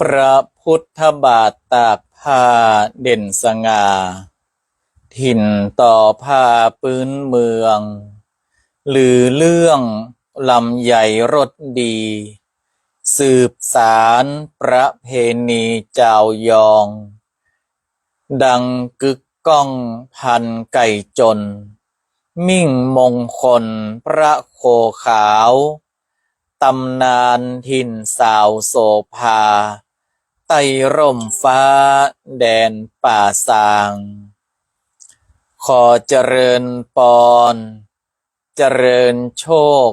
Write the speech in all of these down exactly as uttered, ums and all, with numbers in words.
พระพุทธบาทตากผ้าเด่นสง่า ถิ่นต่อผ้าปื๊นเมือง ลือเรื่องลำไยรสดี สืบสานประเพณีจาวยอง ดังกึกก้องพันไก่จน มิ่งมงคลพระโคขาว ตำนานถิ่นสาวโสภา ใต้ร่มฟ้าแดนป่าซาง ขอเจริญปอน เจริญโชค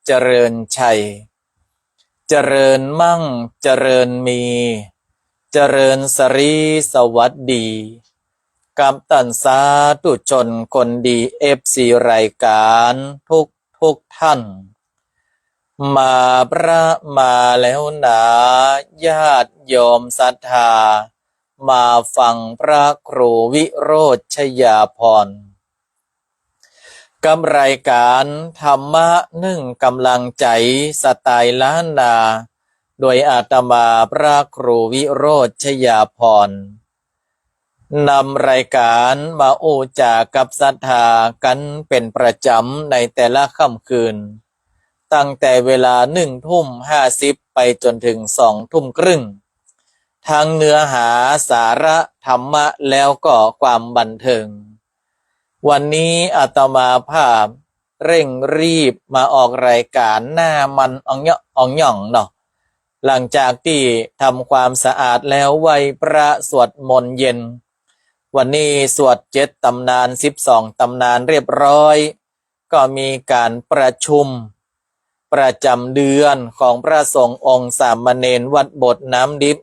เจริญชัย เจริญมั่ง เจริญมี เจริญสรีสวัสดี กับต้านสาธุชนคนดี เอฟซี รายก๋านทุกทุกท่าน มาพระมาแล้วหนา ญาติโยมศรัทธา มาฟังพระครูวิโรจน์ชยาภรณ์ กับรายก๋านธรรมะนึ่งกำลังใจ๋ สไตล์ล้านนา โดยอาตมาพระครูวิโรจน์ชยาภรณ์ นำรายก๋านมาอู้จ๋ากับศรัทธากั๋นเป๋นประจ๋ำในแต่ละค่ำคืน ตั้งแต่เวลาหนึ่งทุ่มห้าสิบไปจ๋นเถิงสองทุ่มครึ่ง ทั้งเนื้อหาสาระธรรมะแล้วก็ความบันเทิง วันนี้อาตมาภาพเร่งรีบมาออกรายก๋านหน้ามันอ่องเยาะอ่องหย่องเนาะ หลังจากตี้ทำความสะอาดแล้วไหว้พระสวดมนต์เย็น วันนี้สวดเจ็ดต๋ำนาน สิบสองต๋ำนานเรียบร้อย ก็มีก๋านประชุมประจ๋ำเดือนของพระสงฆ์องค์สามเณรวัดโบสถ์น้ำดิบ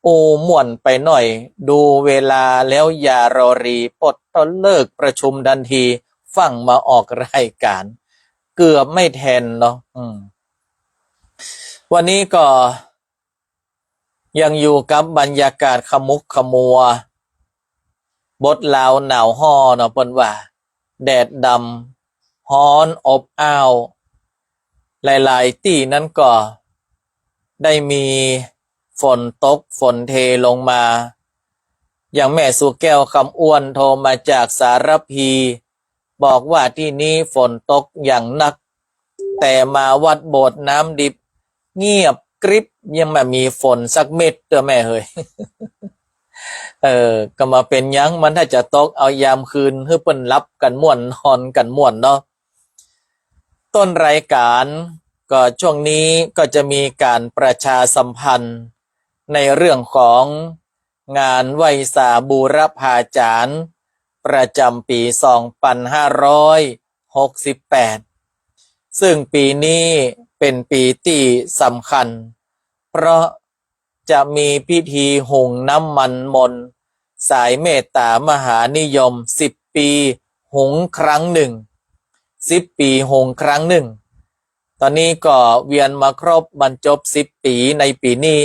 อู้ม่วนไปหน่อย ดูเวลาแล้วอย่ารอรี ปดตะเลิกประชุมทันที ฟั่งมาออกรายก๋าน เกือบไม่แทนเนาะ อืม วันนี้ก็ยังอยู่กับบรรยากาศขมุกขมัว บดลาวหนาวฮ้อเนาะ เปิ้นว่า แดดดำ ฮ้อนอบอ้าว หลายๆ ตี้นั้นก็ได้มีฝนตกฝนเทลงมา อย่างแม่สุแก้ว คำอ้วน โทรมาจากสารภี บอกว่าตี้นี้ฝนตกอย่างหนัก แต่มาวัดโบสถ์น้ำดิบ เงียบกริบ ยังบ่มีฝนสักเม็ดเตื้อแม่เหย เออ ก็บ่าเป๋นหยัง มันถ้าจะตกเอายามคืน หื้อเปิ้นหลับกั๋นม่วน นอนกั๋นม่วนเนาะ ต้นรายก๋านก็ช่วงนี้ก็จะมีก๋านประชาสัมพันธ์ในเรื่องของงานไหว้สาบูรพาจารย์ประจ๋ำปี๋สองปันห้าร้อยหกสิบแปด ซึ่งปี๋นี้เป๋นปี๋ตี้สำคัญ เพราะ จะมีพิธีหุงน้ำมันมนต์สายเมตต๋ามหานิยม สิบปี๋หุงครั้งนึ่ง สิบปี๋หุงครั้งนึ่ง ต๋อนนี้ก็เวียนมาครบบรรจบสิบปี๋ ในปี๋นี้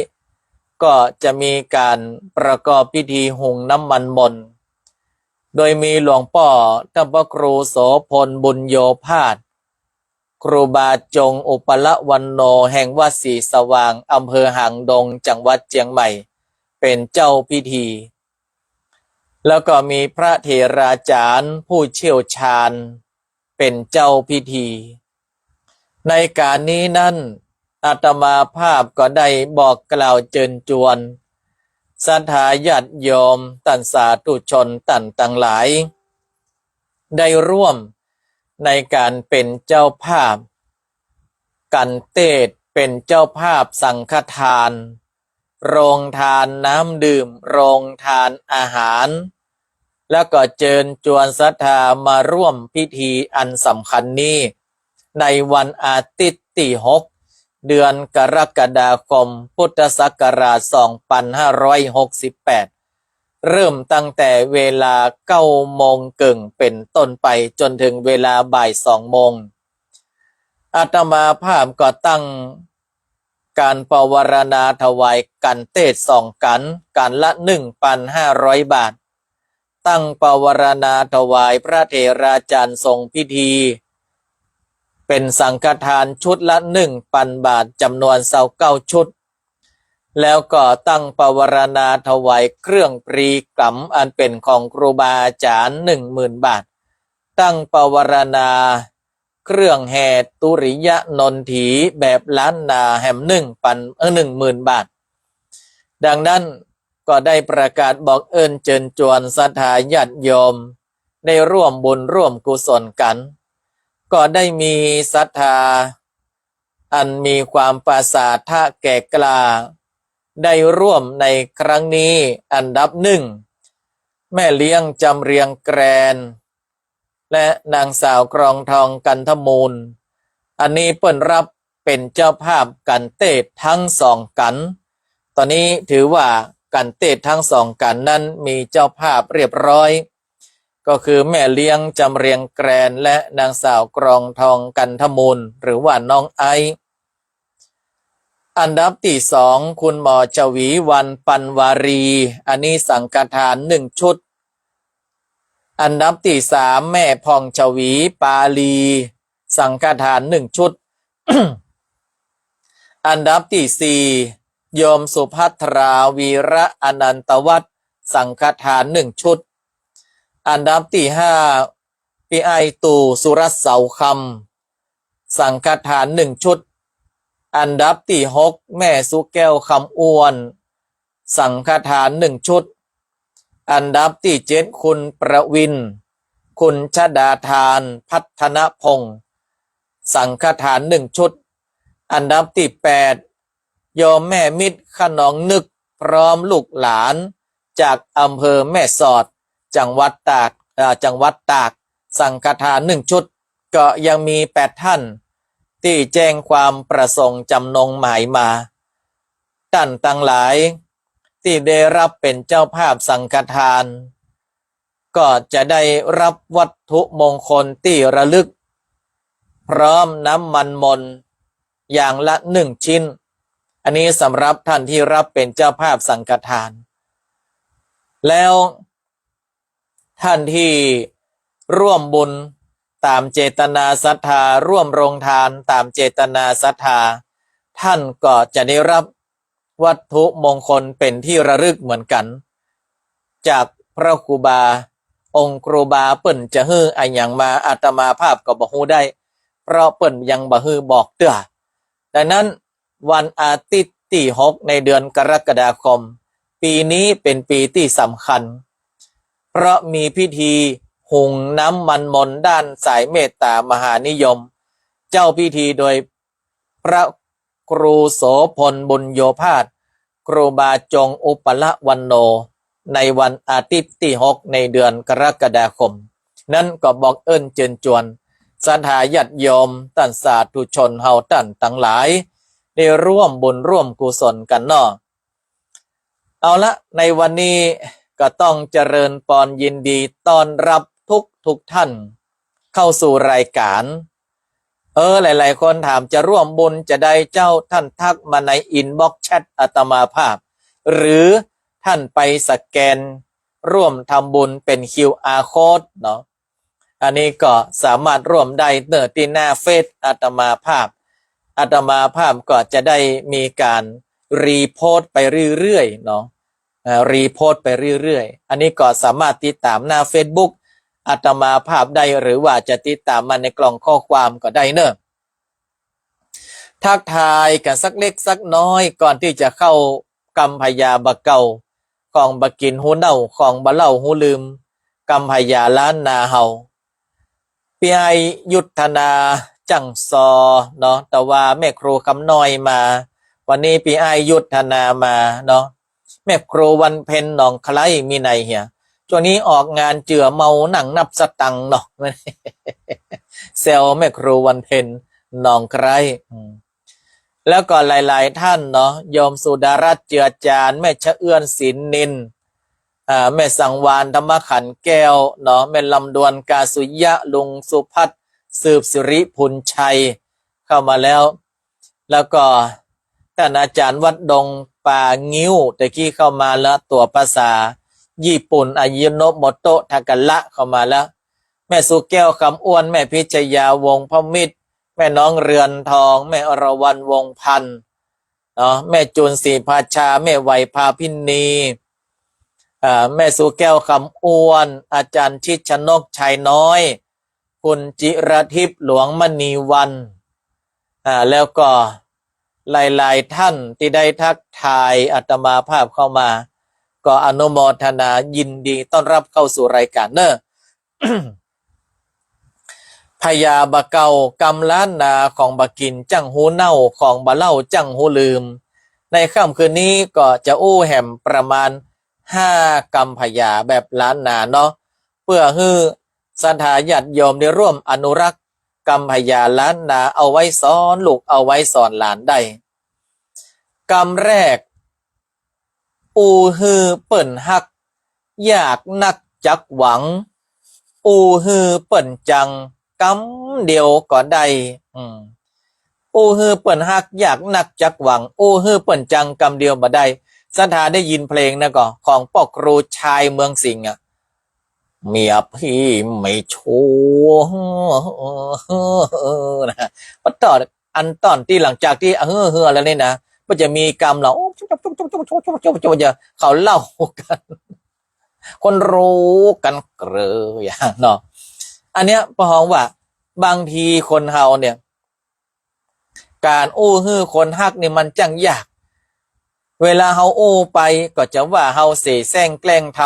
ก็จะมีก๋านประกอบพิธีหุงน้ำมันมนต์ โดยมีหลวงป้อต้านพระครูโสภณ บุญโยภาส ครูบาจงอุปละวันโณ แห่งวัดศรีสว่าง อำเภอหางดง จังหวัดเจียงใหม่ เป๋นเจ้าพิธี แล้วก็มีพระเถราจารย์ผู้เชี่ยวชาญเป๋นเจ้าพิธี ในก๋านนี้นั้น อาตมาภาพก็ได้บอกกล่าวเจิญจวนศรัทธาญาติโยม ต้านสาธุชนต้านตังหลาย ได้ร่วมในก๋านเป๋นเจ้าภาพ กัณฑ์เตสน์ เป๋นเจ้าภาพสังฆทาน โรงทานน้ำดื่ม โรงทานอาหาร แล้วก็เจิญจวนศรัทธามาร่วมพิธีอันสำคัญนี้ ในวันอาทิตย์ตี้หก เดือนกรกฎาคม พุทธศักราชสองปันห้าร้อยหกสิบแปด เริ่มตั้งแต่เวลาเก้าโมงเกิ่งเป๋นต้นไปจ๋นเถิงเวลาบ่ายสองโมง อาตมาภาพก็ตั้งก๋านปวารณาถวายกัณฑ์เตสน์สองกัณฑ์ กัณฑ์ละหนึ่งปันห้าร้อยบาท ตั้งปวารณาถวายพระเถราจารย์ทรงพิธี เป๋นสังฆทานชุดละหนึ่งปันบาท จ๋ำนวนซาวเก้าชุด แล้วก็ตั้งปวารณาถวายเครื่องปรีกรรมอันเป๋นของครูบาอาจ๋ารย์หนึ่งหมื่นบาท ตั้งปวารณาเครื่องแห่ตุริยนนทีแบบล้านนาแหมหนึ่งปัน เอ่อ หนึ่งหมื่นบาท ดังนั้นก็ได้ประกาศบอกเอิ้นเจิญจวนศรัทธาญาติโยมได้ร่วมบุญร่วมกุศลกั๋น ก็ได้มีศรัทธาอันมีความประสาทะแก่กล้า ได้ร่วมในครั้งนี้อันดับหนึ่ง แม่เลี้ยงจำเรียงแกรน และนางสาวกรองทองกันทมูล อันนี้เปิ้นรับเป๋นเจ้าภาพกั๋นเตศทั้งสองกั๋น ต๋อนนี้ถือว่ากั๋นเตศทั้งสองกั๋นนั้นมีเจ้าภาพเรียบร้อย ก็คือแม่เลี้ยงจำเรียงแกรน และนางสาวกรองทองกันทมูล หรือว่าน้องไอซ์ อันดับตี้สอง คุณหมอฉวีวรรณ ปันวารี อันนี้สังฆทานหนึ่งชุด อันดับตี้สาม แม่ผ่องฉวี ปาลี สังฆทานหนึ่งชุด อันดับตี้สี่ โยมสุภัทรา วีระอนันตวัฒน์ สังฆทานหนึ่งชุด อันดับตี้ห้า ปี้อ้ายตู่ สุรัตน์เสาคำ สังฆทานหนึ่งชุด อันดับตี้หก แม่สุแก้ว คำอ้วน สังฆทานหนึ่งชุด อันดับตี้เจ็ด คุณประวิน คุณชดาธาร พัฒนพงศ์ สังฆทานหนึ่งชุด อันดับตี้แปด โยมแม่มิตร ขนองนึก พร้อมลูกหลาน จากอำเภอแม่สอด จังหวัดตาก เอ่อ จังหวัดตาก สังฆทานหนึ่งชุด ก็ยังมีแปดท่านตี้แจ้งความประสงค์จำนงหมายมา ต้านตังหลายตี้ได้รับเป๋นเจ้าภาพสังฆทาน ก็จะได้รับวัตถุมงคลตี้ระลึก พร้อมน้ำมันมนต์อย่างละหนึ่งชิ้น อันนี้สำหรับท่านที่รับเป๋นเจ้าภาพสังฆทาน แล้วท่านที่ร่วมบุญต๋ามเจตนาศรัทธา ร่วมโรงทานต๋ามเจตนาศรัทธา ท่านก็จะได้รับ วัตถุมงคลเป๋นตี้ระลึกเหมือนกั๋น จากพระครูบา องค์ครูบาเปิ้นจะหื้ออะหยังมา อาตมาภาพก็บ่ฮู้ได้ เพราะเปิ้นยังบ่หื้อบอกเตื้อ ดังนั้นวันอาทิตย์ตี้หกในเดือนกรกฎาคม ปี๋นี้เป๋นปี๋ตี้สำคัญ เพราะมีพิธีหุงน้ำมันมนต์ด้านสายเมตต๋ามหานิยม เจ้าพิธีโดย พระครูโสภณ บุญโยภาส ครูบาจงอุปละวันโณ ในวันอาทิตย์ตี้หกในเดือนกรกฎาคม นั้นก็บอกเอิ้นเจิญจวนศรัทธาญาติโยม ต้านสาธุชนเฮาต้านตังหลาย ได้ร่วมบุญร่วมกุศลกั๋นเนาะ เอาละ ในวันนี้ก็ต้องเจริญปอนยินดีต้อนรับทุกทุกท่านเข้าสู่รายการ เออ หลายๆ คนถามจะร่วมบุญจะใดเจ้า ท่านทักมาในอินบ็อกซ์แชทอาตมาภาพ หรือท่านไปสแกนร่วมทำบุญเป๋นคิวอาร์โค้ดเนาะ อันนี้ก็สามารถร่วมได้เนอะ ตี้หน้าเฟซอาตมาภาพ อาตมาภาพก็จะได้มีการรีโพสต์ไปเรื่อยๆ เนาะ อ่า รีโพสต์ไปเรื่อยๆ อันนี้ก็สามารถติดต๋ามหน้าเฟซบุ๊กอาตมาภาพได้ หรือว่าจะติดต๋ามมาในกล่องข้อความก็ได้เนอะ ทักทายกั๋นสักเล็กสักน้อยก่อนตี้จะเข้ากำพยาบ่าเก่า ของบ่ากิ๋นฮู้เน่า ของบ่าเล่าฮู้ลืม กำพยาล้านนาเฮา ปี้อ้ายยุทธนา จั่งซอ เนาะ แต่ว่าแม่ครูคำน้อยมา วันนี้ปี้อ้ายยุทธนามาเนาะ แม่ครูวันเพ็ญ หนองไคร้ มีไหนเหีย ช่วงนี้ออกงานเจือเมานั่งนับสตังค์เนาะ แซวแม่ครูวันเพ็ญ หนองไคร้ อืม แล้วก็หลายๆ ท่านเนาะ โยมสุดารัตน์ เจือจาน แม่ชะเอื้อน ศิลนิน อ่า แม่สังวาลย์ ธรรมขันธ์แก้วเนาะ แม่ลำดวน กาสุยะ ลุงสุพัฒน์ สืบสิริ พูนชัย เข้ามาแล้ว แล้วก็ต้านอาจ๋ารย์วัดดงป่างิ้ว ตะกี้เข้ามาแล้ว ตั๋วภาษาญี่ปุ่น อายิโนโมโตะ ทาการะ เข้ามาแล้ว แม่สุแก้ว คำอ้วน แม่พิชยา วงศ์พมิตร แม่น้องเรือนทอง แม่อรวรรณ วงศ์พันธ์ เนาะ แม่จูน ศรีภาชา แม่ไหว ภาพินี อ่า แม่สุแก้ว คำอ้วน อาจารย์ชิดชนก ชัยน้อย คุณจิรทิพย์ หลวงมณีวรรณ อ่า แล้วก็หลายๆ ท่านตี้ได้ทักทายอาตมาภาพเข้ามา ก็อนุโมทนายินดีต้อนรับเข้าสู่รายการเนอะ พญาบ่าเก่า กำล้านนาของบ่ากิ๋นจั้งฮู้เน่า ของบ่าเล่าจั้งฮู้ลืม ในค่ำคืนนี้ก็จะอู้แหมประมาณห้ากำพญาแบบล้านนาเนาะ เปื้อหื้อศรัทธาญาติโยมได้ร่วมอนุรักษ์กำพญาล้านนาเอาไว้สอนลูกเอาไว้สอนหลานได้ กำแรก อู้หื้อเปิ้นฮัก ยากนักจักหวัง อู้หื้อเปิ้นจัง กำเดียวก็ได้ อืม อู้หื้อเปิ้นฮัก ยากนักจักหวัง อู้หื้อเปิ้นจัง กำเดียวบ่ได้ ศรัทธาได้ยินเพลงนะก่อ ของป้อครูชายเมืองสิงห์อะ เมียพี่ไม่ชู้ นะ พอต๋อน อันต๋อนตี้หลังจากตี้ เออ เฮือแล้วนี่นะ มันจะมีกำเหล่า จะเขาเล่ากั๋น คนฮู้กั๋นเกลืออย่างเนาะ อันเนี้ยป้อฮ้องว่า บางทีคนเฮาเนี่ย ก๋านอู้หื้อคนฮักนี่มันจั้งยาก เวลาเฮาอู้ไปก็จะว่าเฮาเสแสร้งแกล้งท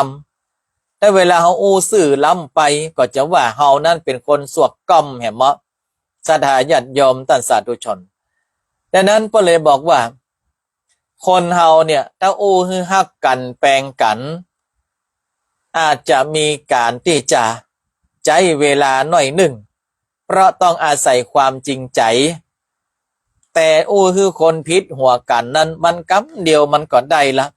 ำ แต่เวลาเฮาอู้ซื่อล้ำไปก็จะว่าเฮานั้นเป๋นคนสวกก้อมแหมเนาะ ศรัทธาญาติโยมต้านสาธุชน ดังนั้นก็เลยบอกว่า คนเฮาเนี่ย ถ้าอู้หื้อฮักกั๋นแปงกั๋น อาจจะมีก๋านตี้จะใจ๊เวลาหน้อยนึ่ง เพราะต้องอาศัยความจริงใจ๋ แต่อู้หื้อคนผิดหัวกั๋นนั้น มันกำเดียวมันก็ได้ละ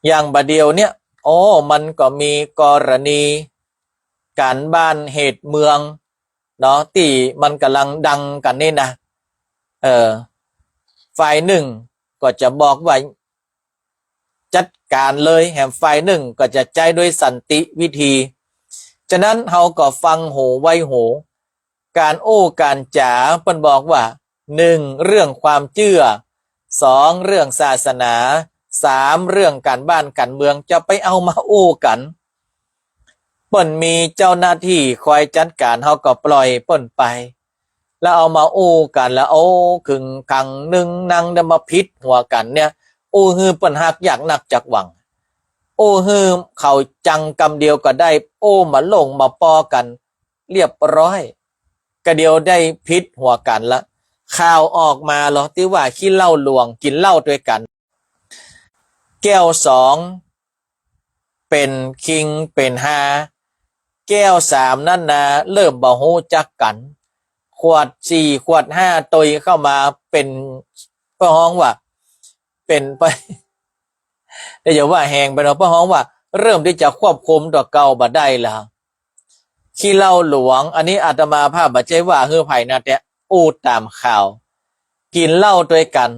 อย่างบ่าเดี่ยวเนี่ย โอ้ มันก็มีกรณีก๋านบ้านเหตุเมืองเนาะ ตี้มันก่ำลังดังกั๋นนี่นะ เออ ฝ่ายนึ่งก็จะบอกว่า จัดก๋านเลย แหมฝ่ายนึ่งก็จะใจ๊ด้วยสันติวิธี ฉะนั้นเฮาก็ฟังหูไว้หู ก๋านอู้ก๋านจ๋า เปิ้นบอกว่า นึ่ง เรื่องความเจื้อ สอง เรื่องศาสนา สาม เรื่องก๋านบ้านก๋านเมือง จะไปเอามาอู้กั๋น เปิ้นมีเจ้าหน้าตี้คอยจัดก๋าน เฮาก็ปล่อยเปิ้นไป แล้วเอามาอู้กั๋น แล้ว โอ้ ขึงขังนึ่งนัง แล้วมาผิดหัวกั๋นเนี่ย อู้หื้อเปิ้นฮักยากนักจักหวัง อู้หื้อเขาจังกำเดียวก็ได้ อู้มาลงมาปอกั๋นเรียบร้อย กะเดียวได้ผิดหัวกั๋นละ ข่าวออกมาเหรอ ตี้ว่าขี้เหล้าหลวง กิ๋นเหล้าตวยกั๋น แก้วสอง เป๋นคิงเป๋นฮา แก้วสามนั้นนะ เริ่มบ่ฮู้จักกั๋น ขวดสี่ขวดห้าตวยเข้ามา เป๋น ป้อฮ้องว่า เป๋นไป เดี๋ยวจะว่าแฮงไปเนาะ ป้อฮ้องว่า เริ่มตี้จะควบคุมตั๋วเก่าบ่ได้แล้ว ขี้เหล้าหลวง อันนี้อาตมาภาพบ่ใจ้ว่าหื้อใผนะ แต่อู้ต๋ามข่าว กิ๋นเหล้าตวยกั๋น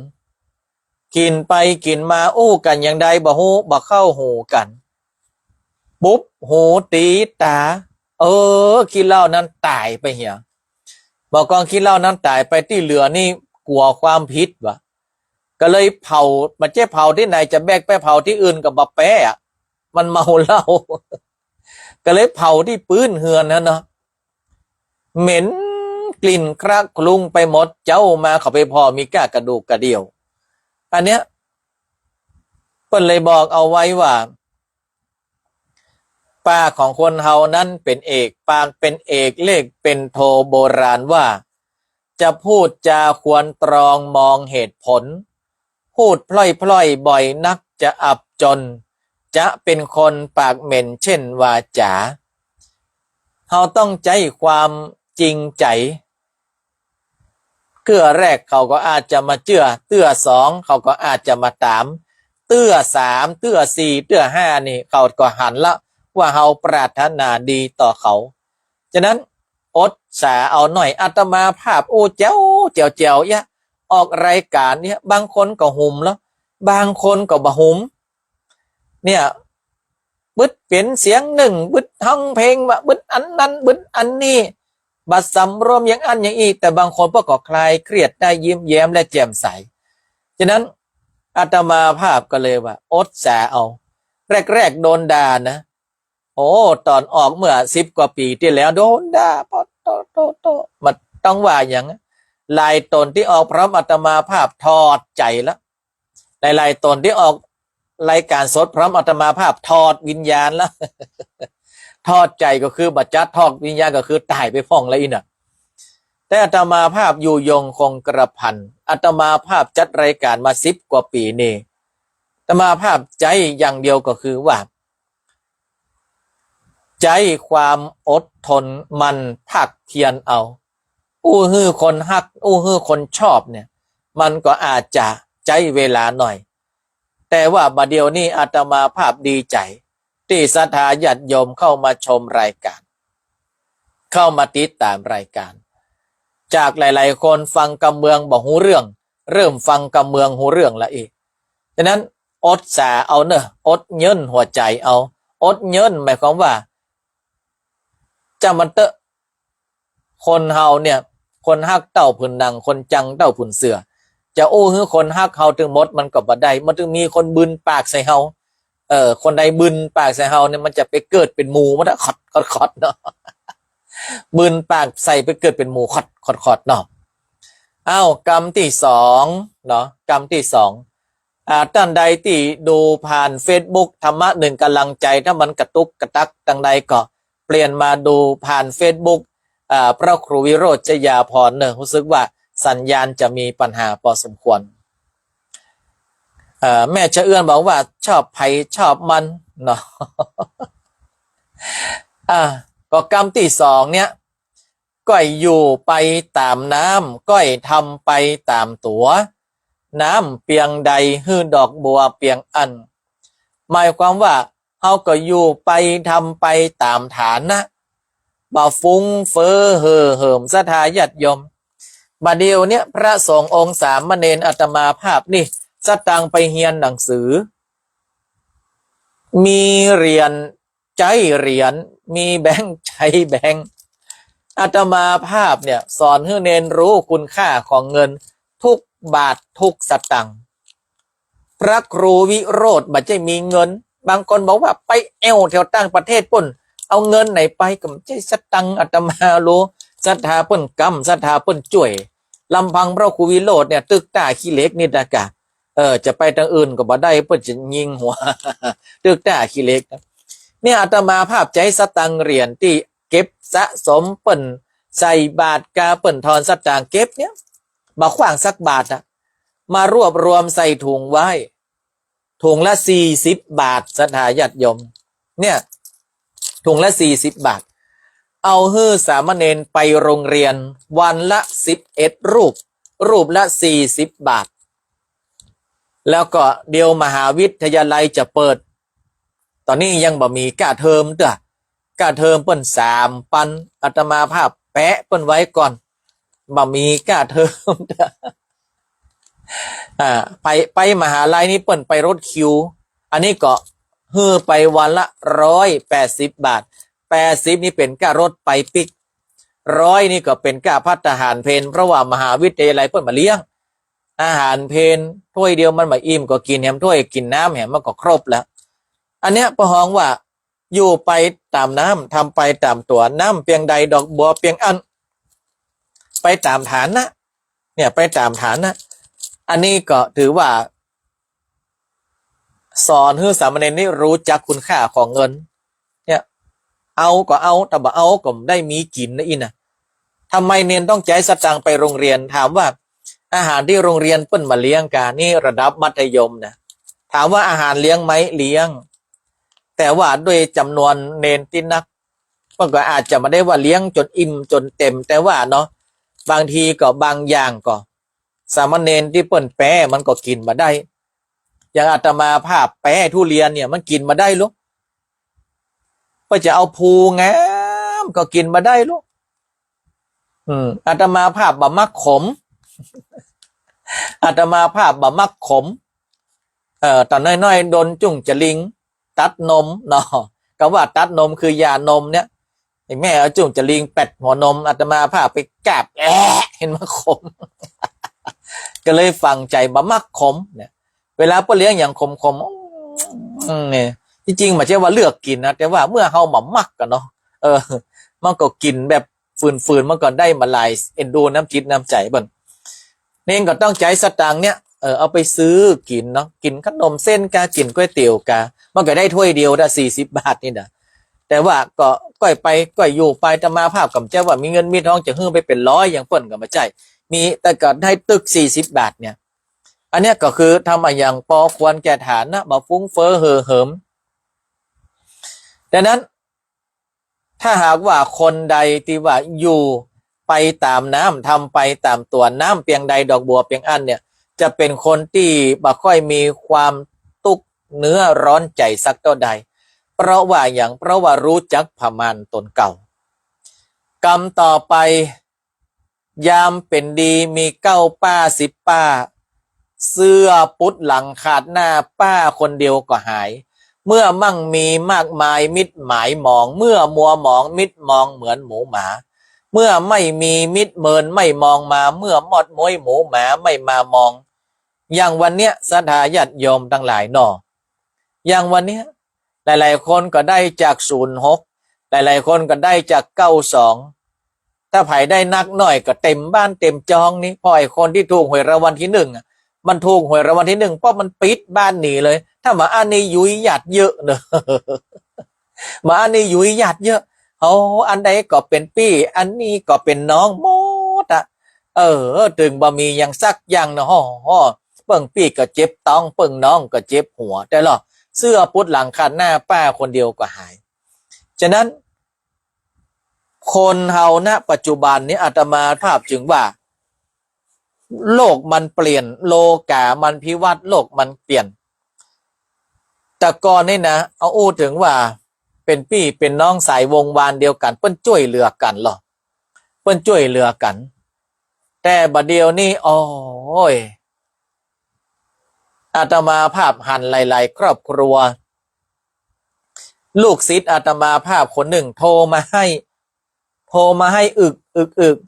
กิ๋นไปกิ๋นมาอู้กั๋นอย่างใดบ่ฮู้ บ่เข้าหูกั๋น ปุ๊บ หูตี๋ต๋า เออ ขี้เหล้านั้นต๋ายไปเหีย บ่ากองขี้เหล้านั้นต๋ายไป ตี้เหลือนี่กั๋วความผิดวะ ก็เลยเผา บ่ใจ้เผาตี้ไหน จะแบกไปเผาตี้อื่นก็บ่แป๊อะ มันเมาเหล้า ก็เลยเผาตี้ปื๊นเฮือนหั้นเนาะ เหม็นกลิ่นคละคลุ้งไปหมด เจ๊ามาเขาไปผ่อมีก้ากระดูกกระเดี่ยว อันเนี้ย เปิ้นเลยบอกเอาไว้ว่า ปากของคนเฮานั้นเป๋นเอก ปากเป๋นเอก เลขเป๋นโท โบราณว่า จะพูดจาควรตรองมองเหตุผล พูดพล่อยๆ บ่อยนักจะอับจน จะเป็นคนปากเหม็นเช่นวาจ๋า เฮาต้องใจ๊ความจริงใจ๋ เตื้อแรกเขาก็อาจจะบ่าเจื้อ เตื้อสองเขาก็อาจจะบ่าต๋าม เตื้อสาม เตื้อสี่ เตื้อห้านี่เขาก็หันละว่าเฮาปรารถนาดีต่อเขา ฉะนั้น อดสาเอาหน้อย อาตมาภาพอู้แจ๋วแจ๋วแจ๋วเอี้ย ออกรายก๋านเนี่ย บางคนก็หุมแล้ว บางคนก็บ่หุม เนี่ย บึดเป๋นเสียงนึ่ง บึดฮ้องเพลงวะ บึดอันนั้น บึดอันนี้ บ่สำรวมอย่างอั้นอย่างอี้ แต่บางคนเปิ้นก็คลายเครียดได้ ยิ้มแย้มและแจ่มใส ฉะนั้นอาตมาภาพก็เลยว่าอดสาเอา แรกๆ โดนด่านะ โอ้ ต๋อนออกเมื่อสิบกว่าปี๋ตี้แล้วโดนด่า ปะโตะโตะโตะ บ่ต้องว่าหยัง หลายต๋นตี้ออกพร้อมอาตมาภาพถอดใจ๋ละ หลายๆ ต๋นตี้ออกรายก๋านสดพร้อมอาตมาภาพถอดวิญญาณละ ถอดใจ๋ก็คือบ่จัด ถอดวิญญาณก็คือต๋ายไปพ่องละอี้น่ะ แต่อาตมาภาพอยู่ยงคงกระพัน อาตมาภาพจัดรายก๋านมาสิบกว่าปี๋นี่ อาตมาภาพใจ๊อย่างเดียวก็คือว่า ใจ๊ความอดทนหมั่นภาคเพียรเอา อู้หื้อคนฮัก อู้หื้อคนชอบเนี่ย มันก็อาจจะใจ๊เวลาหน่อย แต่ว่าบ่าเดี่ยวนี้อาตมาภาพดีใจ๋ ตี้ศรัทธาญาติโยมเข้ามาชมรายก๋าน เข้ามาติดต๋ามรายก๋าน จากหลายๆ คนฟังกำเมืองบ่ฮู้เรื่อง เริ่มฟังกำเมืองฮู้เรื่องละอี้ ฉะนั้นอดสาเอาเน่อ อดเยิ้นหัวใจ๋เอา อดเยิ้นหมายความว่า จ้างมันเต๊อะ คนเฮาเนี่ย คนฮักเต้าผืนหนัง คนจังเต้าผืนเสื้อ จะอู้หื้อคนฮักเฮาตึงหมดมันก็บ่ได้ มันตึงมีคนบึนปากใส่เฮา เออ คนใดบึนปากใส่เฮาเนี่ย มันจะไปเกิดเป๋นหมูหมดอะ ขอด ขอด ขอดเนาะ บึนปากใส่ไปเกิดเป๋นหมู ขอด ขอด ขอดเนาะ อ้าว กำตี้สองเนาะ กำตี้สอง อ่า ต้านใดตี้ดูผ่านเฟซบุ๊ก ธรรมะหนึ่งกำลังใจ ถ้ามันกระตุกกระตักตางใดก็เปลี่ยนมาดูผ่านเฟซบุ๊ก อ่า พระครูวิโรจน์ชยาภรณ์เน่อ ฮู้สึกว่าสัญญาณจะมีปัญหาพอสมควร เอ่อ แม่ชะเอื้อนบอกว่าชอบใผชอบมันเนาะ อ่า ก็กำตี้สองเนี่ย ก้อยอยู่ไปต๋ามน้ำ ก้อยทำไปต๋ามตั๋ว น้ำเปียงใดหื้อดอกบัวเปียงอั้น หมายความว่า เฮาก็อยู่ไปทำไปต๋ามฐานะ บ่ฟุ้งเฟ้อเห่อเหิมศรัทธาญาติโยม บ่าเดี่ยวเนี้ยพระสงฆ์องค์สามเณรอาตมาภาพนี่ สตางค์ไปเฮียนหนังสือ มีเหรียญใจ๊เหรียญ มีแบงค์ใจ๊แบงค์ อาตมาภาพเนี่ยสอนหื้อเณรฮู้คุณค่าของเงินทุกบาททุกสตางค์ พระครูวิโรจน์บ่ใจ้มีเงิน บางคนบอกว่าไปแอ่วแถวต่างประเทศปู๊น เอาเงินไหนไป ก็บ่ใจ้สตางค์ อาตมาฮู้ ศรัทธาเปิ้นกำ ศรัทธาเปิ้นจ้วย ลำพังพระครูวิโรจน์เนี่ย ตึกต้าขี้เหล็กนี่นะกะ เออ จะไปตางอื่นก็บ่ได้ เปิ้นจะยิงหัว ตึกต้าขี้เหล็ก เนี่ยอาตมาภาพใจ๊สตางค์เหรียญตี้เก็บสะสม เปิ้นใส่บาตรกา เปิ้นถอนสตางค์เก็บเนี่ย บ่ขว้างสักบาทอะ มารวบรวมใส่ถุงไว้ ถุงละสี่สิบบาท ศรัทธาญาติโยม เนี่ย ถุงละสี่สิบบาท เอาหื้อสามเณรไปโรงเรียนวันละสิบเอ็ดรูป รูปละสี่สิบบาท แล้วก็เดี๋ยวมหาวิทยาลัยจะเปิด ต๋อนนี้ยังบ่มีก้าเทอมเตื้อ ก้าเทอมเปิ้นสามปัน อาตมาภาพแปะเปิ้นไว้ก่อน บ่มีก้าเทอมเตื้อ อ่า ไป ไปมหาลัยนี่เปิ้นไปรถคิว อันนี้ก็หื้อไปวันละร้อยแปดสิบบาท แปดสิบนี่เป๋นก้ารถไปปิ๊ก ร้อยนี่ก็เป๋นก้าภัตตาหารเพล เพราะว่ามหาวิทยาลัยเปิ้นบ่เลี้ยง อาหารเพลถ้วยเดียวมันบ่อิ่ม ก็กิ๋นแหมถ้วย กิ๋นน้ำแหมมันก็ครบแล้ว อันเนี้ยเปิ้นฮ้องว่า อยู่ไปต๋ามน้ำ ทำไปต๋ามตั๋ว น้ำเปียงใดดอกบัวเปียงอั้น ไปต๋ามฐานะ เนี่ย ไปต๋ามฐานะ อันนี้ก็ถือว่า สอนหื้อสามเณรนี่ฮู้จักคุณค่าของเงิน เนี่ย เอาก็เอา ถ้าบ่เอาก็บ่ได้มีกิ๋นนะอี้นะ ทำไมเณรต้องใจ๊สตางค์ไปโรงเรียน ถามว่า อาหารตี้โรงเรียนเปิ้นบ่เลี้ยงกา นี่ระดับมัธยมนะ ถามว่าอาหารเลี้ยงไหม เลี้ยง แต่ว่าด้วยจ๋ำนวนเณรตี้นัก มันก็อาจจะบ่ได้ว่าเลี้ยงจ๋นอิ่มจ๋นเต็ม แต่ว่าเนาะ บางทีก็บางอย่างก็ สามเณรตี้เปิ้นแปมันก็กิ๋นบ่ได้ อย่างอาตมาภาพแปทุเรียนเนี่ยมันกิ๋นบ่ได้ลูก เปิ้นจะเอาภูงามก็กิ๋นบ่ได้ลูก อืม อาตมาภาพบ่มักขม อาตมาภาพบ่มักขม เอ่อ ต๋อนน้อยๆ โดนจุ่งจาริงตัดนมเนาะ กำว่าตัดนมคือยานมเนี่ย ไอ้แม่เอาจุ่งจาริงแป๋ดหัวนม อาตมาภาพไปกาบ แอะ เห็นมันขม ก็เลยฝังใจ๋บ่มักขมเนี่ย เวลาเปิ้นเลี้ยงอะหยังขมๆ อืม เนี่ย ตี้จริงบ่ใจ้ว่าเลือกกิ๋นนะ แต่ว่าเมื่อเฮาบ่มักกั๋นเนาะ เออ มันก็กิ๋นแบบ ฝืนๆ มันก็ได้บ่หลาย เอ็นดูน้ำจิตน้ำใจ๋เปิ้น เน่งก็ต้องใจ๊สตางค์เนี่ย เออ เอาไปซื้อกิ๋นเนาะ กิ๋นขนมเส้นกา กิ๋นก๋วยเตี๋ยวกา มันก็ได้ถ้วยเดียวนะ สี่สิบบาทนี่นะ แต่ว่าก็ก้อยไปก้อยอยู่ไป อาตมาภาพก็บ่ใจ้ว่ามีเงินมีทองจะหื้อไปเป๋นร้อยอย่างเปิ้นก็บ่ใจ้ มี แต่ก็ได้ตึกสี่สิบบาทเนี่ย อันเนี้ยก็คือทำอะหยังปอควรแก่ฐานะ บ่ฟุ้งเฟ้อเห่อเหิม ดังนั้น ถ้าหากว่าคนใดตี้ว่าอยู่ไปต๋ามน้ำ ทำไปต๋ามตั๋วน้ำเปียงใดดอกบัวเปียงอั้นเนี่ย จะเป๋นคนตี้บ่ค่อยมีความตุ๊กเนื้อร้อนใจ๋สักเต้าใด เพราะว่าหยัง เพราะว่าฮู้จักประมาณต๋นเก่า กำต่อไป ยามเป๋นดีมีเก้าป้าสิบป้า เสื้อปุดหลังขาดหน้าป้าคนเดียวก็หาย เมื่อมั่งมีมากมายมิดหมายมอง เมื่อมัวหมองมิดมองเหมือนหมูหมา เมื่อไม่มีมิดเมินไม่มองมา เมื่อมอดม้วยหมูหมาไม่มามอง อย่างวันเนี้ยศรัทธาญาติโยมตังหลายเนาะ อย่างวันเนี้ย หลายๆ คนก็ได้จากศูนย์หก หลายๆ คนก็ได้จากเก้าสอง ถ้าใผได้นักหน้อยก็เต็มบ้านเต็มจองนี่ เพราะไอ้คนตี้ถูกหวยรางวัลตี้นึ่งอะ มันถูกหวยรางวัลตี้นึ่ง ปั๊บมันปิ๊ดบ้านหนีเลย ถ้าบ่อั้นนี่ยุ้ยญาติเยอะเนาะ บ่อั้นนี่ยุ้ยญาติเยอะ โอ้ อันใดก็เป๋นปี้ อันนี้ก็เป๋นน้องหมดอะ เออ ตึงบ่มีหยังสักอย่างเนาะ ฮ้อ ฮ้อ เปิ้งปี้ก็เจ็บต๊อง เปิ้งน้องก็เจ็บหัว แต่ละ เสื้อปุดหลังขาดหน้าป้าคนเดียวก็หาย ฉะนั้น คนเฮา ณ ปัจจุบันนี้ อาตมาภาพจึงว่า โลกมันเปลี่ยน โลก๋ามันพิวัฒน์ โลกมันเปลี่ยน แต่ก่อนนี่นะ เอาอู้เถิงว่า เป๋นปี้เป๋นน้องสายวงศ์วานเดียวกั๋น เปิ้นจ้วยเหลือกั๋นลอ เปิ้นจ้วยเหลือกั๋น แต่บ่าเดี่ยวนี้ โอ้ย อาตมาภาพหันหลายๆ ครอบครัว ลูกศิษย์อาตมาภาพคนนึ่งโทรมาไห้ โทรมาไห้อึก อึก อึก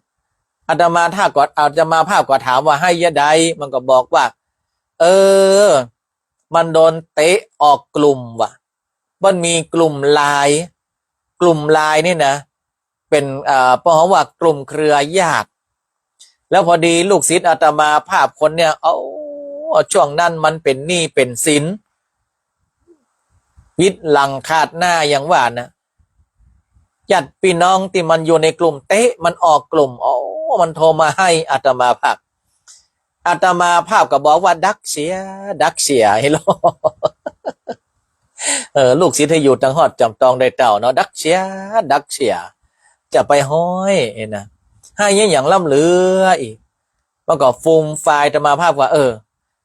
อาตมาภาพก็ อาตมาภาพก็ถามว่าไห้ยะใด มันก็บอกว่า เออ มันโดนเตะออกกลุ่มว่ะ มันมีกลุ่มไลน์ กลุ่มไลน์นี่นะ เป๋น เอ่อ เปิ้นฮ้องว่ากลุ่มเครือญาติ แล้วพอดีลูกศิษย์อาตมาภาพคนเนี่ย เอ้า ช่วงนั้นมันเป๋นหนี้เป๋นสิน วิดหลังขาดหน้าอย่างว่านะ ญาติพี่น้องตี้มันอยู่ในกลุ่มเตะมันออกกลุ่ม โอ้ มันโทรมาไห้อาตมาภาพ อาตมาภาพก็บอกว่าดักเสีย ดักเสีย เฮโล เออ ลูกศิษย์ตี้อยู่ตังฮอดจอมตองได้เต้าเนาะ ดักเสีย ดักเสีย จะไปฮ้อยเอ็นะ ไห้เยียะหยังล่ำลืออีก มันก็ฟูมฟาย อาตมาภาพว่า เออ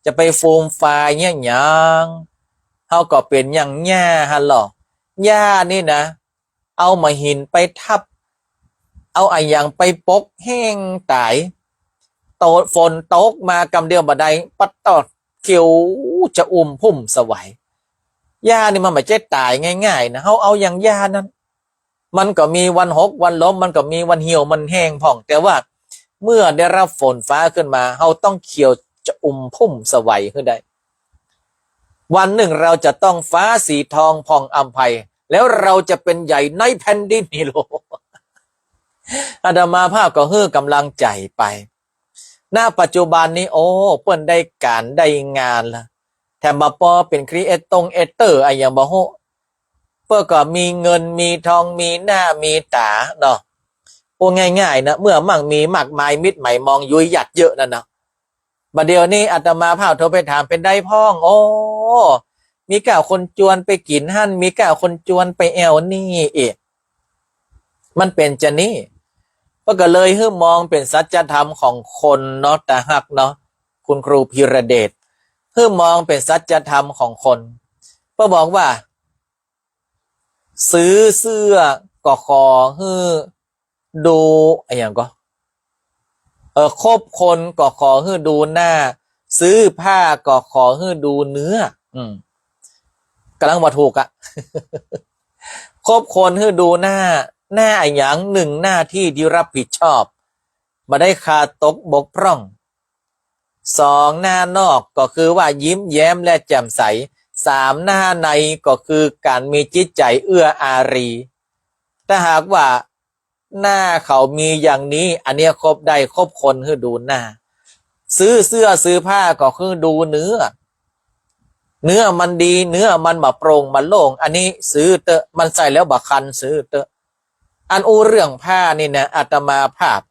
จะไปฟูมฟายเยียะหยัง เฮาก็เป๋นอย่างหญ้าหั้นลอ หญ้านี่นะ เอาหมากหินไปทับ เอาอะหยังไปปกแห้งต๋าย โต ฝนตกมากำเดียวบ่าใด ปัดตอดเขียวจะอุ่มพุ่มสวัย หญ้านี่มันบ่ใจ้ต๋ายง่ายๆ นะ เฮาเอาอย่างหญ้านั้น มันก็มีวันหกวันล้ม มันก็มีวันเหี่ยววันแห้งพ่อง แต่ว่าเมื่อได้รับฝนฟ้าขึ้นมา เฮาต้องเขียวจะอุ่มพุ่มสวัยหื้อได้ วันนึ่งเราจะต้องฟ้าสีทองผ่องอำไพ แล้วเราจะเป๋นใหญ่ในแผ่นดินฮีโล อาตมาภาพก็หื้อก๋ำลังใจ๋ไป ณ ปัจจุบันนี้ โอ้ เปิ้นได้ก๋านได้งานละ แถมบ่ปอเป๋นครีเอตงเอเตอร์อะหยังบ่ฮู้ เปิ้นก็มีเงินมีทองมีหน้ามีต๋าเนาะ โอ้ ง่ายๆ นะ เมื่อมั่งมีมากมายมิดหมายมองยุ้ยญาติเยอะนั่นนะ บ่าเดี่ยวนี้อาตมาภาพโทรไปถามเป๋นใดพ่อง โอ้ มีก้าคนจวนไปกิ๋นหั้น มีก้าคนจวนไปแอ่วนี่เอก มันเป๋นจานี้ เปิ้นก็เลยหื้อมองเป๋นสัจธรรมของคนเนาะ ตาฮักเนาะ คุณครูพีระเดช หื้อมองเป๋นสัจธรรมของคน เปิ้นบอกว่า ซื้อเสื้อก็ขอหื้อดู อะหยังก็ เออ คบคนก็ขอหื้อดูหน้า ซื้อผ้าก็ขอหื้อดูเนื้อ อืม ก๋ำลังบ่ถูกอะ คบคนหื้อดูหน้า หน้าอะหยัง หนึ่งหน้าตี้ตี้รับผิดชอบ บ่ได้ขาดตกบกพร่อง สอง หน้านอกก็คือว่ายิ้มแย้มและแจ่มใส สาม หน้าในก็คือก๋านมีจิตใจ๋เอื้ออารี ถ้าหากว่าหน้าเขามีอย่างนี้ อันเนี้ยคบได้ คบคนหื้อดูหน้า ซื้อเสื้อซื้อผ้าก็หื้อดูเนื้อ เนื้อมันดี เนื้อมันบ่โปร่งบ่โล่ง อันนี้ซื้อเต๊อะ มันใส่แล้วบ่คัน ซื้อเต๊อะ อันอู้เรื่องผ้านี่นะ อาตมาภาพ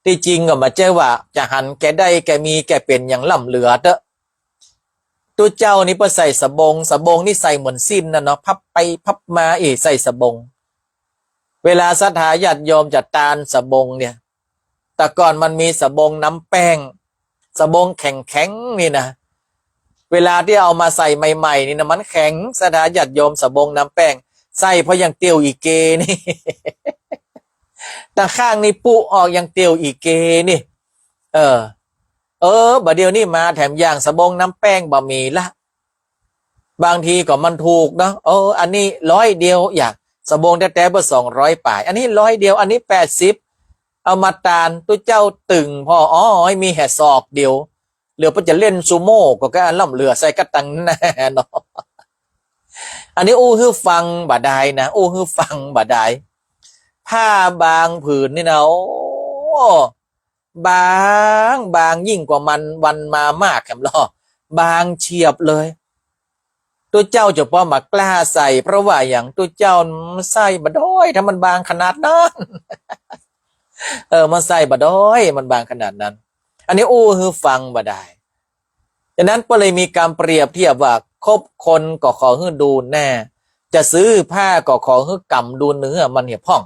ตี้จริงก็บ่ใจ้ว่าจะหันแก่ได้แก่มีแก่เป๋นอย่างล้ำเหลือเต๊อะ ตุ๊เจ้านี่เปิ้นใส่สบง สบงนี่ใส่เหมือนสิ้นน่ะเนาะ พับไปพับมา เอ้ย ใส่สบง เวลาศรัทธาญาติโยมจะตานสบงเนี่ย แต่ก่อนมันมีสบงน้ำแป้ง สบงแข็งๆ นี่นะ เวลาตี้เอามาใส่ใหม่ๆ นี่นะ มันแข็ง ศรัทธาญาติโยม สบงน้ำแป้ง ใส่พอยังเตียวอี่เกนี่ ตาข้างนี่ปุออกยังเตียวอี่เกนี่ เออ เออ บ่าเดี่ยวนี้มาแถมอย่างสบงน้ำแป้งบ่มีละ บางทีก็มันถูกเนาะ เออ อันนี้ร้อยเดียว อย่างสบงแต๊ๆ เปิ้นสองร้อยป๋าย อันนี้ร้อยเดียว อันนี้แปดสิบ เอามาตาน ตุ๊เจ้าตึงผ่อ อ้อ มีแฮ่ศอกเดียว เหลือเปิ้นจะเล่นซูโม่ก็ ก็อันล้ำเหลือใส่กะตังหน้าเนาะ อันนี้อู้หื้อฟังบ่ดายนะ อู้หื้อฟังบ่ดาย ผ้าบางผืนนี่นะ โอ้ บาง บางยิ่งกว่ามันวันมามากแหมลอ บางเฉียบเลย ตุ๊เจ้าจะป้อบ่กล้าใส่ เพราะว่าอย่างตุ๊เจ้ามันใส่บ่ด้อย ถ้ามันบางขนาดนั้น เออ มันใส่บ่ด้อย มันบางขนาดนั้น อันนี้อู้หื้อฟังบ่ดาย ฉะนั้นก็เลยมีการเปรียบเทียบว่า คบคนก็ขอหื้อดูหน้า จะซื้อผ้าก็ขอหื้อกำดูเนื้อมันเหียพ่อง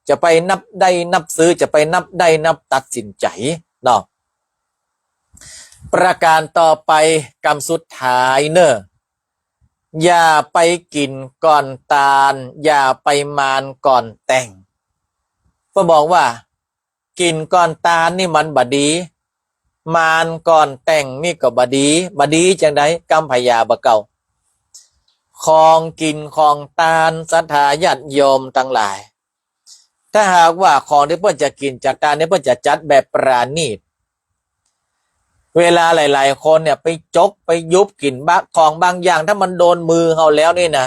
จะไปนับได้นับซื้อ จะไปนับได้นับตัดสินใจ๋เนาะ ประการต่อไป กำสุดท้ายเน่อ อย่าไปกิ๋นก่อนตาน อย่าไปมานก่อนแต่ง เปิ้นบอกว่า กิ๋นก่อนตานนี่มันบ่ดี มานก่อนแต่งนี่ก็บ่ดี บ่ดีจังใด กำผญาบ่าเก่า ของกิ๋นของตาน ศรัทธาญาติโยมตังหลาย ถ้าหากว่าของตี้เปิ้นจะกิ๋นจะตานนี่ เปิ้นจะจัดแบบปราณีต เวลาหลายๆ คนเนี่ยไปจกไปยุบกิ๋นบะ ของบางอย่างถ้ามันโดนมือเฮาแล้วนี่นะ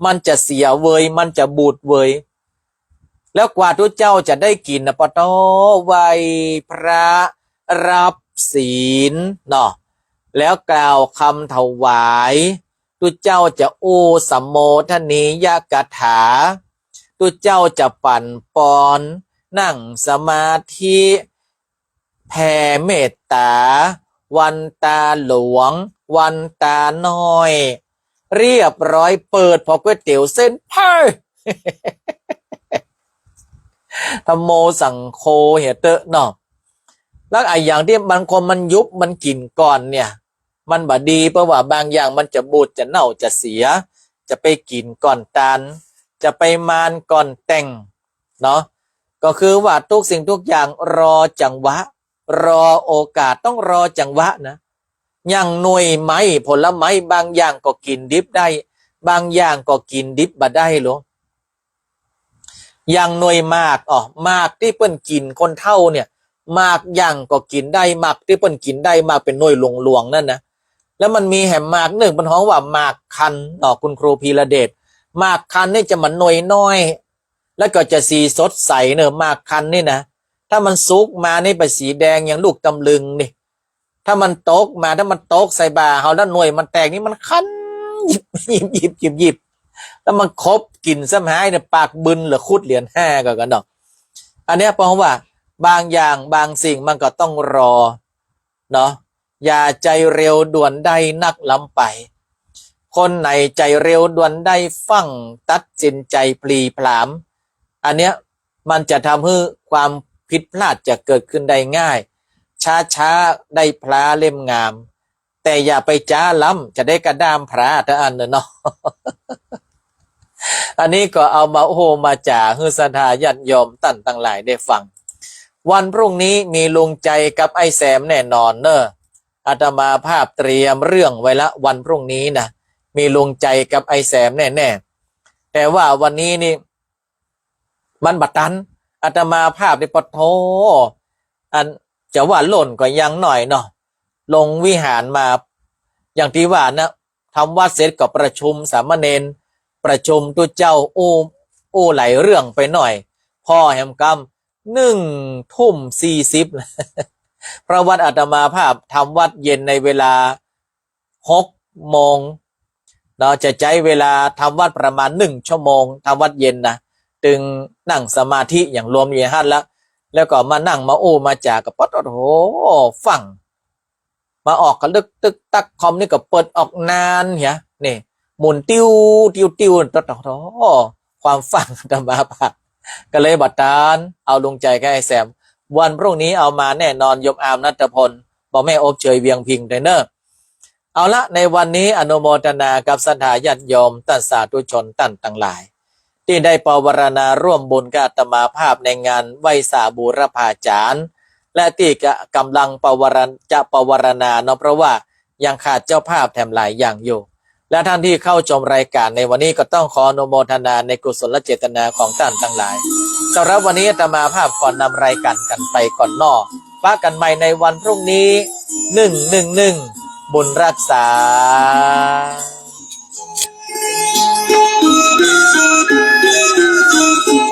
มันจะเสียเวย มันจะบูดเวย แล้วกว่าตุ๊เจ้าจะได้กิ๋นนะ ปะโต้ ไหว้พระ รับศีลเนาะ แล้วกล่าวกำถวาย ตุ๊เจ้าจะอู้สัมโมทนียกถา ตุ๊เจ้าจะปั่นป่อน นั่งสมาธิ แผ่เมตตา วันตาหลวง วันตาน้อย เรียบร้อย เปิดผ่อก๋วยเตี๋ยวเส้น เฮ้ย ธัมโมสังโฆเหียเต๊อะเนาะ แล้วอะอย่างตี้บางคนมันยุบมันกิ๋นก่อนเนี่ย มันบ่ดี เพราะว่าบางอย่างมันจะบูดจะเน่าจะเสีย จะไปกิ๋นก่อนตาน จะไปมานก่อนแต่งเนาะ ก็คือว่าทุกสิ่งทุกอย่างรอจังหวะ รอโอกาส ต้องรอจังหวะนะ อย่างหน่วยไม้ผลไม้บางอย่างก็กิ๋นดิบได้ บางอย่างก็กิ๋นดิบบ่ได้ลอ อย่างหน่วยหมาก อ้อ หมากตี้เปิ้นกิ๋นคนเฒ่าเนี่ย หมากหยังก็กิ๋นได้ หมากตี้เปิ้นกิ๋นได้ หมากเป๋นหน่วยหลวงๆ นั่นนะ แล้วมันมีแหมหมากนึ่งเปิ้นฮ้องว่าหมากคันเนาะ คุณครูพีระเดช หมากคันนี่จะเหมือนหน่วยน้อย แล้วก็จะสีสดใสเนาะ หมากคันนี่นะ ถ้ามันสุกมานี่เป๋นสีแดงอย่างลูกตำลึงนี่ ถ้ามันตกมา ถ้ามันตกใส่บ่าเฮาแล้วหน่วยมันแตกนี่มันคัน หยิบ หยิบ หยิบ หยิบ หยิบ แล้วมันขบกิ๋นซ้ำฮ้ายเนี่ย ปากบึนเหลือคุดเหรียญห้าก็กันเนาะ อันเนี้ยเปิ้นฮ้องว่าบางอย่างบางสิ่งมันก็ต้องรอเนาะ อย่าใจเร็วด่วนได้นักล้ำไป คนไหนใจเร็วด่วนได้ฟั่งตัดสินใจ๋พลีพราม อันเนี้ยมันจะทำหื้อความผิดพลาดจะเกิดขึ้นได้ง่าย ช้าๆ ได้พระเล่มงาม แต่อย่าไปจ๊าล้ำ จะได้กระด้ามพระเต้าอั้นเนาะ อันนี้ก็เอามาโอ้มาจ๋าหื้อศรัทธาญาติโยมต้านตังหลายได้ฟัง วันพรุ่งนี้มีลุงใจ๋กับไอ้แซมแน่นอนเน่อ อาตมาภาพเตรียมเรื่องไว้ละ วันพรุ่งนี้นะ มีลุงใจ๋กับไอ้แซมแน่ๆ แต่ว่าวันนี้นี่ มันบ่ตัน อาตมาภาพนี่ปะโธ่ อันจะว่าล่นก็ยังหน่อยเนาะ ลงวิหารมา อย่างตี้ว่านะ ทำวัตรเสร็จก็ประชุมสามเณร ประชุมตุ๊เจ้า อู้ อู้หลายเรื่องไปหน่อย ผ่อแหมกำ นึ่งทุ่มสี่สิบ เพราะวัดอาตมาภาพทำวัตรเย็นในเวลาหกโมงเนาะ จะใจ๊เวลาทำวัตรประมาณนึ่งชั่วโมง ทำวัตรเย็นนะ ตึงนั่งสมาธิอย่างรวมอยู่หั้นละ แล้วก็มานั่งมาอู้มาจ๋ากับป๊อด โอ้โห ฟั่ง มาออกกะลึกตึกตัก คอมนี่ก็เปิดออกนานเหีย นี่ หมุนติ้ว ติ้ว ติ้ว โอ้โห ความฟั่งอาตมาภาพ ก็เลยบ่ตาน เอาลงใจ๋ก็ไอ้แซม วันพรุ่งนี้เอามาแน่นอน โยมอาร์ม ณัฐพล บ่าวแม่อบเชย เวียงพิงค์ เตอร์เนอร์ เอาละ ในวันนี้อนุโมทนากับศรัทธาญาติโยม ต้านสาธุชนต้านตังหลาย ตี้ได้ปวารณาร่วมบุญกับอาตมาภาพในงานไหว้สาบูรพาจารย์ และตี้กะ ก๋ำลังปวารณ- จะปวารณาเนาะ เพราะว่ายังขาดเจ้าภาพแถมหลายอย่างอยู่ และท่านที่เข้าชมรายการในวันนี้ก็ต้องขออนุโมทนาในกุศลเจตนาของต้านตังหลาย สำหรับวันนี้อาตมาภาพขอนำรายการกั๋นไปก่อนเนาะ ปะกั๋นใหม่ในวันพรุ่งนี้ นึ่งนึ่งนึ่ง บุญรักษา